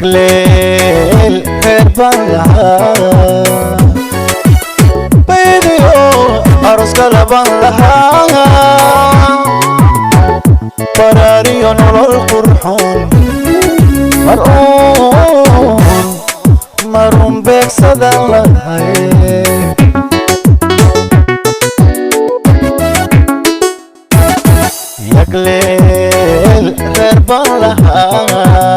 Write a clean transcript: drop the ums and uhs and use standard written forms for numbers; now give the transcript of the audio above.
Yagleel reer baan lahaa, baydiyo aroska laban lahaa, baraariyo nolol qurxoon maruun maruun beegsadan lahay. Yagleel reer baan lahaa.